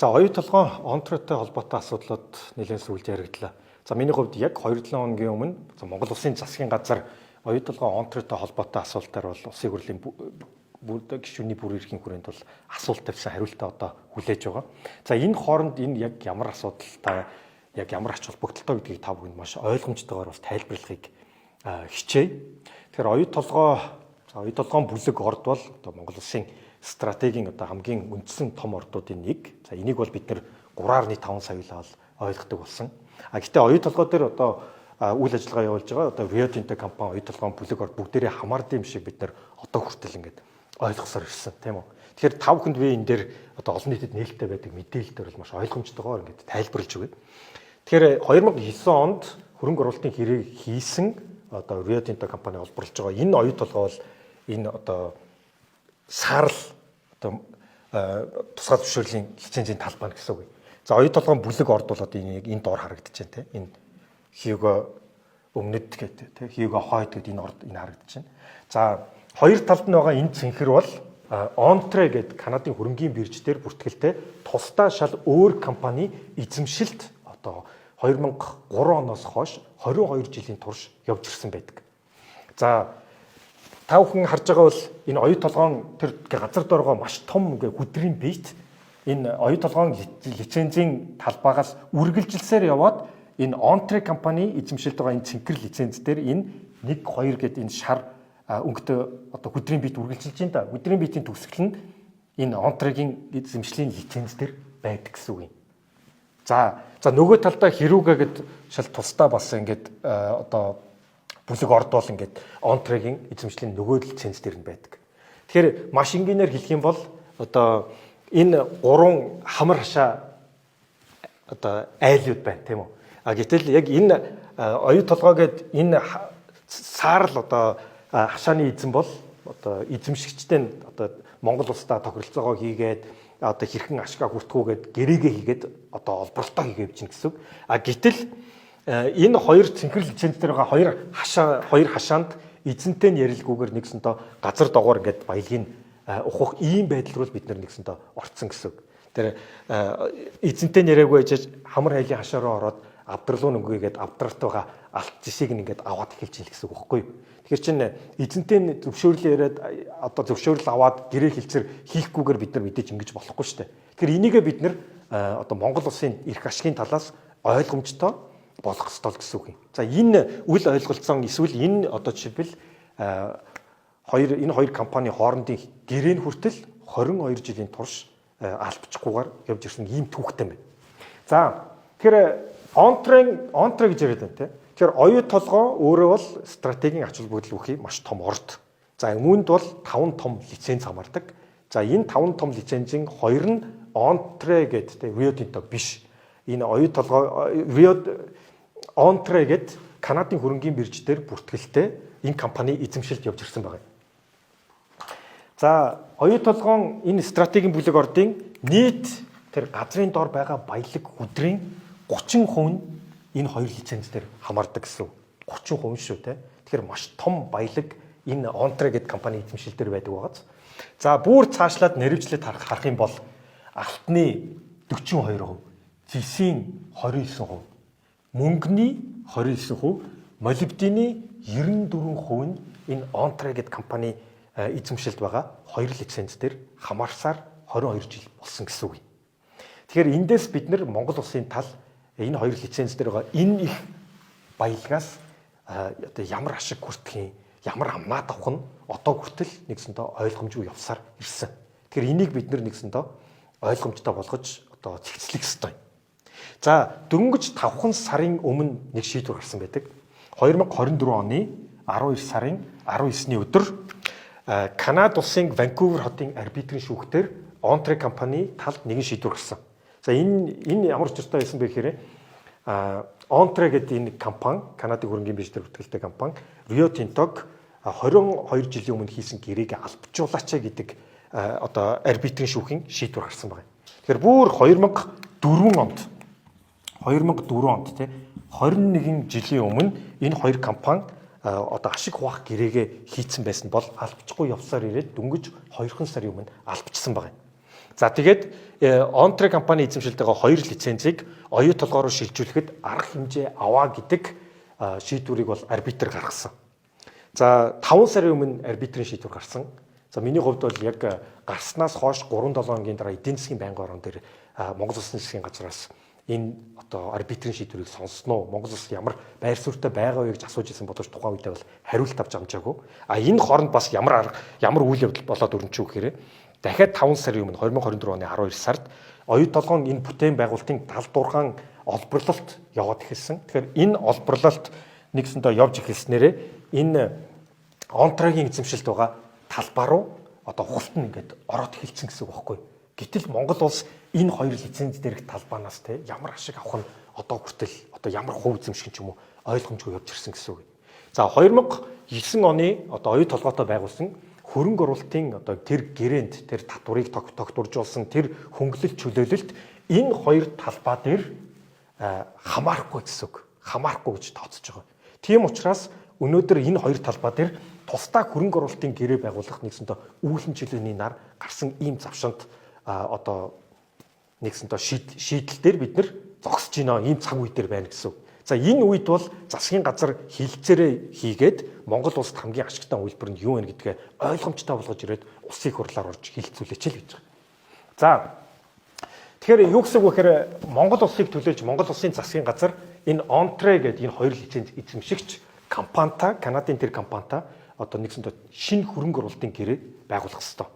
За, Оюутолгойн Онтротой холбоотой асуудлууд нэлээд сүүлд яригдлаа. За, миний хувьд яг 2-7 хоногийн өмнө Монгол Улсын засгийн газар Оюутолгойн Онтротой холбоотой асуултаар бол Улсын хурлын бүр гишүүний бүр эрхийн хүрээнд бол асуулт тавьсан, хариултаа одоо хүлээж байгаа. За, энэ хооронд энэ яг ямар асуудалтай, яг ямар ач холбогдолтой гэдгийг та бүхэнд маш ойлгомжтойгоор бас тайлбарлахыг хичээе. Тэгэхээр Оюутолгой, за, Оюутолгойн бүлэг орд бол одоо Монгол Улсын стратегийн одоо хамгийн үндсэн том ордуудын нэг. За, энийг бол бид нэр 3.5 сая л ойлгодог болсон. А гэхдээ Оюутолгой дээр одоо үйл ажиллагаа явуулж байгаа одоо Rio Tinto компани, Оюутолгойн бүлэг орд бүгдээрээ хамаардаг юм шиг бид нэр одоо хүртэл ингээд ойлгосоор ирсэн, тийм үү. Тэгэхээр та бүхэнд би энэ дээр одоо олон нийтэд нээлттэй байдаг мэдээлэл дээр бол маш ойлгомжтойгоор ингээд тайлбарлаж өгье. Тэгэхээр 2009 онд хөрөнгө оруулалтын хэрэг хийсэн одоо Rio Tinto компани олборлож байгаа энэ Оюутолгой бол энэ одоо саарал одоо тусгай зөвшөөрлийн лицензийн талбай гэсэн үг. За, Оюутолгойн бүлэг орд бол одоо энэ яг энэ доор харагдаж байна, те. Энэ Хьюго өмнөд гэдэг, те. Хьюго хойд гэдэг энэ орд энэ харагдаж байна. За, хоёр талд нь байгаа энэ цэнхэр бол Онтре гэдэг Канадын хөрөнгийн бирж дээр бүртгэлтэй тусдаа шал өөр компани эзэмшилт одоо 2003 оноос хойш 22 жилийн турш явж ирсэн байдаг. За, та бүхэн харж байгаа бол энэ Оюутолгойн тэр газар дооргоо маш том ингээ хүдрийн бит энэ Оюутолгойн лицензийн талбайгаас үргэлжилсээр яваад энэ Онтре компани эзэмшилд байгаа энэ цэнхэр лиценз дээр энэ 1 2 гэдэг энэ шар өнгөтэй одоо хүдрийн бит үргэлжилж байна да. Хүдрийн битийн төгсгөл нь энэ Онтрегийн эзэмшлийн лиценз дээр байдаг гэсэн үг юм. За, нөгөө талдаа Хирүүга гэд шал тусдаа бас ингээд одоо бүлэг орд бол ингээд Онтрегийн эзэмшлийн нөгөө лиценз дээр нь байдаг. Тэгэхээр маш энгийнээр хэлэх юм бол одоо энэ гурван хамар хашаа одоо айлууд байна, тийм үү? А гэтэл яг энэ Оюутолгой гээд энэ саарал одоо хашааны эзэн бол одоо эзэмшигчтэй нь одоо Монгол улстай тохиролцоогоо хийгээд, одоо хэрхэн ашгаа хүртэх үү гээд гэрээгээ хийгээд одоо олборлолтоо хийгээ явж гин гэсэн үг. А гэтэл энэ хоёр цэнхэр лиценз дээр байгаа хоёр хашаа, хоёр хашаанд эзэнтэй нь ярилгүйгээр нэгсэнтээ газар догоор ингээд баялагийг ухах ийм байдал руу бид нар нэгсэнтээ орцсон гэсэн үг. Тэр эзэнтэй нь яриаггүй ээжэж хамар хайлын хашаа руу ороод авдралуу нөгөөгээд авдралт байгаа алт зэсийг нь ингээд аваад эхэлж ийн гэсэн үг байхгүй юу? Тэгэхээр чин эзэнтэй нь зөвшөөрлөө яриад, одоо зөвшөөрөл аваад гэрээ хэлцэр хийхгүйгээр бид нар мэдээж ингэж болохгүй шүү дээ. Тэгэхээр энийгээ бид нар одоо Монгол улсын эрх ашигын талаас ойлгомжтой болох ёстой л гэсэн үг юм. За, энэ үл ойлголцсон эсвэл энэ одоо жишээлбэл хоёр энэ хоёр компани хоорондын гэрээ нь хүртэл 22 жилийн турш албачихгүйгээр явж ирсэн ийм түүхтэй юм байна. За, тэгэхээр Онтре гэж яриад байна, те. Тэгэхээр Оюутолгой өөрөө бол стратегийн ач холбогдол бүхий маш том орд. За, үүнд бол 5 том лиценз хамаардаг. За, энэ 5 том лицензийн хоёр нь Онтре гэдэг, те, Rio Tinto биш. Энэ Оюутолгой Rio Онтре гэдэг Канадын хөрөнгийн бирж дээр бүртгэлтэй энэ компани эзэмшилд явж ирсэн байгаа. За, Оюутолгойн энэ стратегийн бүлэг ордын нийт тэр газрын дор байгаа баялаг хүдрийн 30% нь энэ хоёр лиценз дээр хамаардаг гэсэн. 30% шүү, те. Тэгэхээр маш том баялаг энэ Онтре гэдэг компани эзэмшил дээр байдаг байгааз. За, бүр цаашлаад нэрвжлээд харах юм бол алтны 42%, зэсийн 29%, мөнгөний 29%, молибдены 94% нь энэ Онтре гэдэг компани эзэмшилд байгаа хоёр лиценз дээр хамаарсаар 22 жил болсон гэсэн үг юм. Тэгэхээр эндээс бид нар Монгол улсын тал энэ хоёр лиценз дээр байгаа энэ их баялагаас одоо ямар ашиг хүртэх юм, ямар амнаад авах нь одоо хүртэл нэгсэндээ ойлгомжгүй явсаар ирсэн. Тэгэхээр энийг бид нар нэгсэндээ ойлгомжтой болгож одоо цэгцлэх ёстой. За, дөнгөж 5 сарын өмнө нэг шийдвэр гарсан байдаг. 2024 оны 12 сарын 19-ний өдөр Канада улсын Ванкувер хотын арбитрийн шүүхтэр Онтре компани талд нэгэн шийдвэр гарсан. За, энэ ямар учиртай байсан бэ гэхээр Онтре гэдэг энэ компани, Канадын хөрөнгийн бирж дээр бүртгэлтэй компани Rio Tinto-г 22 жилийн өмнө хийсэн гэрээг албажуулаач гэдэг одоо арбитрийн шүүхийн шийдвэр гарсан байна. Тэгэхээр бүр 2004 онд, те, 21 жилийн өмнө энэ хоёр компани одоо ашиг хуваах гэрээгээ хийцэн байсан бол албахгүй явсаар ирээд дөнгөж 2 сарын өмнө албачсан байгаа юм. За тэгээд Онтре компани эзэмшилд байгаа хоёр лицензийг оюу толгой руу шилжүүлэхэд арга хэмжээ аваа гэдэг шийдвэрийг бол арбитр гаргасан. За 5 сарын өмнө арбитрийн шийдвэр гарсан. За миний хувьд бол яг гарснаас хойш 3-7 хоногийн дараа эдийн засгийн байнгын орон дээр Монгол Улсын засгийн газраас энэ одоо арбитрийн шийдвэрийг сонсноо, Монгол улс ямар байр суурьтай байгаа вэ гэж асууж исэн боловч тухайн үедээ бол хариулт авч амжаагүй. А энэ хооронд бас ямар арга, ямар үйл явдал болоод өрнчүү гэхээр дахиад 5 сарын өмнө 2024 оны 12 сард оюу толгоон энэ бүтээн байгуулалтын 76 олборлолт яваад эхэлсэн. Тэгэхээр энэ олборлолт нэгсэндээ явж эхэлснээрээ энэ Онтрагийн эзэмшилд байгаа талбай руу одоо хулт нь ингээд ороод эхэлсэн гэсэн үг байхгүй. Гэтэл Монгол улс энэ хоёр лиценз дээрх талбаанаас те ямар ашиг авах нь одоо хүртэл одоо ямар хувь эзэмших юм уу ойлгомжгүй явж ирсэн гэсэн үг. За 2009 оны одоо оюу толгойтой байгуулсан хөрөнгө оруулалтын одоо тэр гэрээнд тэр татварыг тогтворжуулсан тэр хөнгөлөлт чөлөөлөлт энэ хоёр талбай дээр хамаарахгүй гэсэн үг. Хамаарахгүй гэж тооцож байгаа. Тийм учраас өнөөдөр энэ хоёр талбай дээр тусдаа хөрөнгө оруулалтын гэрээ байгуулах нэгсэндээ үүлэн чөлөөний нар гарсан ийм завшант одоо нэгсэндээ шийдэл дээр бид нар зогсож байна, ийм цаг үе дээр байна гэсэн үг. За энэ үед бол засгийн газар хилцээрээ хийгээд Монгол улсад хамгийн ашигтай үйлдвэр нь юу вэ гэдгээ ойлгомжтой болгож ирээд улсын хурлаар орж хилцүүлээч л гэж байгаа. За тэгэхээр юу гэсэн үг вэ гэхээр Монгол улсыг төлөөлж Монгол улсын засгийн газар энэ Онтре гэдэг энэ хоёр лиценз эзэмшигч компанита, Канадын тэр компанита одоо нэгсэндээ шинэ хөрөнгө оруулалтын гэрээ байгуулах ёстой.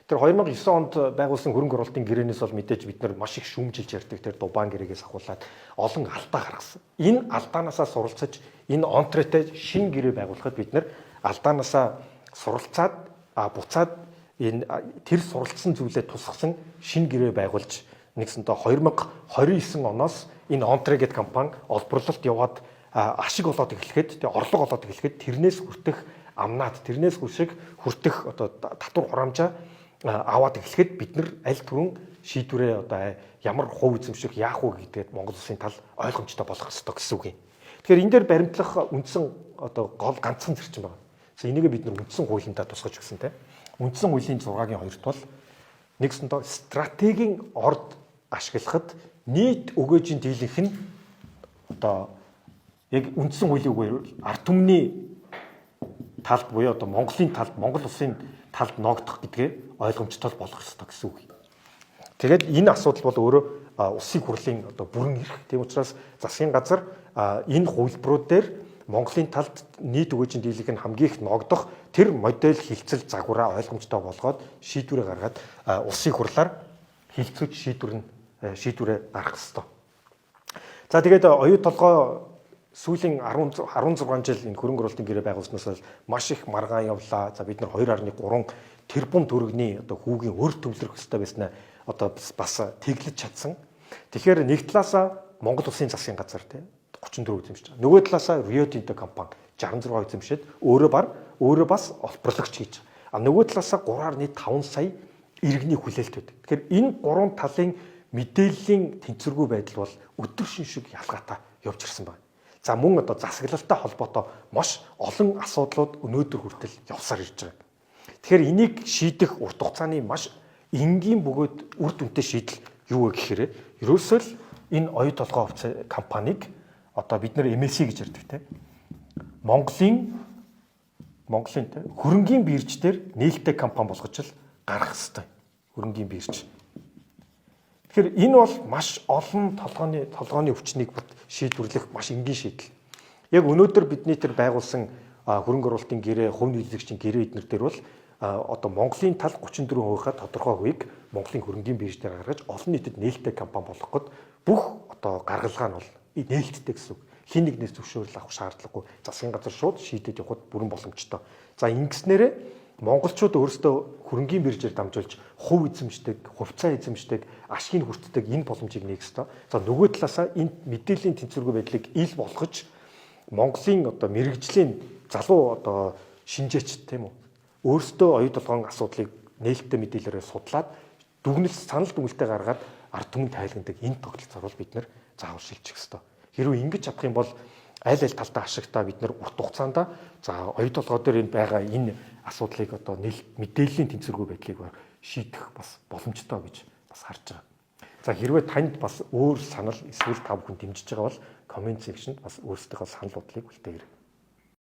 Тэр 2009 онд байгуулсан хөрөнгө оруулалтын гэрээнээс бол мэдээж бид нар маш их шүүмжилж ярьдаг. Тэр Дубан гэрээгээс ахуулаад олон алдаа гаргасан. Энэ алдаанаасаа суралцаж энэ Онтретэй шинэ гэрээ байгуулахад бид нар алдаанаасаа суралцаад буцаад энэ тэр суралцсан зүйлээ тусгасан шинэ гэрээ байгуулж нэгсэндээ 2029 оноос энэ Онтре гэдэг компани олборлолт яваад ашиг олоод эхлэхэд, тэгээ орлого олоод эхлэхэд тэрнээс хүртэх амнаад, тэрнээс хүршиг хүртэх одоо татвар хураамжаа аваад эхлэхэд бид нар аль түрүүн шийдвэрээ одоо ямар хувь эзэмших яах вэ гэдгээд Монгол улсын тал ойлгомжтой болох ёстой гэсэн үг юм. Тэгэхээр энэ дээр баримтлах үндсэн одоо гол ганцхан зарчим байна. За энийгээ бид нар үндсэн хуулиндаа тусгаж өгсөн те. Үндсэн хуулийн 6-гийн 2-т бол нэгсэндээ стратегийн орд ашиглахад нийт өгөөжийн дийлэнх нь одоо яг үндсэн хуулийн үгээр ард түмний талд буюу одоо Монголын талд, Монгол улсын талд ноогдох гэдгээ ойлгомжтой болох ёстой гэсэн үг. Тэгээд энэ асуудал бол өөрөө улсын хурлын одоо бүрэн эрх. Тийм учраас засгийн газар энэ хувилбарууд дээр Монголын талд нийт өгөөжийн дийлэнх нь хамгийн их ноогдох тэр модель хилцэл загвараа ойлгомжтой болгоод шийдвэрээ гаргаад улсын хурлаар хилцүүж шийдвэрээ гаргах ёстой. За тэгээд оюу толгой сүүлийн 16 жил энэ хөрөнгө оруулалтын гэрээ байгуулсанаас маш их маргаан явлаа. За бид нар 2.3 тэрбум төгрөгийн одоо хүүгийн өр төвлөрөх ёстой байснаа одоо бас тэглэж чадсан. Тэгэхээр нэг талаасаа Монгол улсын засгийн газар те 34 эзэмшиж байгаа. Нөгөө талаасаа Rio Tinto компани 66 эзэмшээд өөрөө бас олборлогч хийж байгаа. А нөгөө талаасаа 3.5 сая иргэний хүлээлт байдаг. Тэгэхээр энэ гурван талын мэдээллийн тэнцвэргүй байдал бол өдөр шин шиг ялгаатай явж ирсэн байна. За мөн одоо засаглалтай холбоотой маш олон асуудлууд өнөөдөр хүртэл явсаар ирж байгаа. Тэгэхээр энийг шийдэх урт хугацааны маш энгийн бөгөөд үр дүнтэй шийдэл юу вэ гэхээр ерөөсөө л энэ оюу толгой хувьцаа компанийг одоо бид нэр MSC гэж ярьдаг те. Монголын те хөрөнгийн бирж дээр нээлттэй компани болгож л гаргах хэрэгтэй. Хөрөнгийн бирж. Тэгэхээр энэ бол маш олон толгойн өвчнийг шийдвэрлэх маш энгийн шийдэл. Яг өнөөдөр бидний тэр байгуулсан хөрөнгө оруулалтын гэрээ, хувь нийлэгчдийн гэрээ эднэр дээр бол одоо Монголын тал 34%-ийнхаа тодорхой хувийг Монголын хөрөнгийн бирж дээр гаргаж олон нийтэд нээлттэй компани болгох гээд бүх одоо гаргалгаа нь бол нээлттэй гэсэн үг. Хин нэгнээс зөвшөөрөл авах шаардлагагүй. Засгийн газар шууд шийдээд явахад бүрэн боломжтой. За ингэснээрээ монголчууд өөрсдөө хөрөнгийн биржээр дамжуулж хувь эзэмшдэг, хувьцаа эзэмшдэг, ашгийг хүртдэг энэ боломжийг нээх ёстой. За нөгөө талаасаа энэ мэдээллийн тэнцвэргүй байдлыг ил болгож Монголын одоо мэрэгжлийн залуу одоо шинжээч тийм үү өөрсдөө оюу толгойн асуудлыг нээлттэй мэдээлэлээр судлаад дүгнэлт санал дүгнэлтээ гаргаад ард түмэн тайлгандаг энэ тогтолцоор бол бид нэр заавал шилжих ёстой. Хэрвээ ингэж чадах юм бол аль аль талдаа ашигтай бид нэр урт хугацаанд за оюу толгой дээр энэ байгаа энэ асуудлыг одоо мэдээллийн тэнцвэргүй байдлыг шийдэх бас боломжтой гэж бас харж байгаа. За, хэрвээ танд бас өөр санал эсвэл та бүхэн дэмжиж байгаа бол comment section-д бас өөрсдийнхөө санал бодлыг үлдээгээрэй.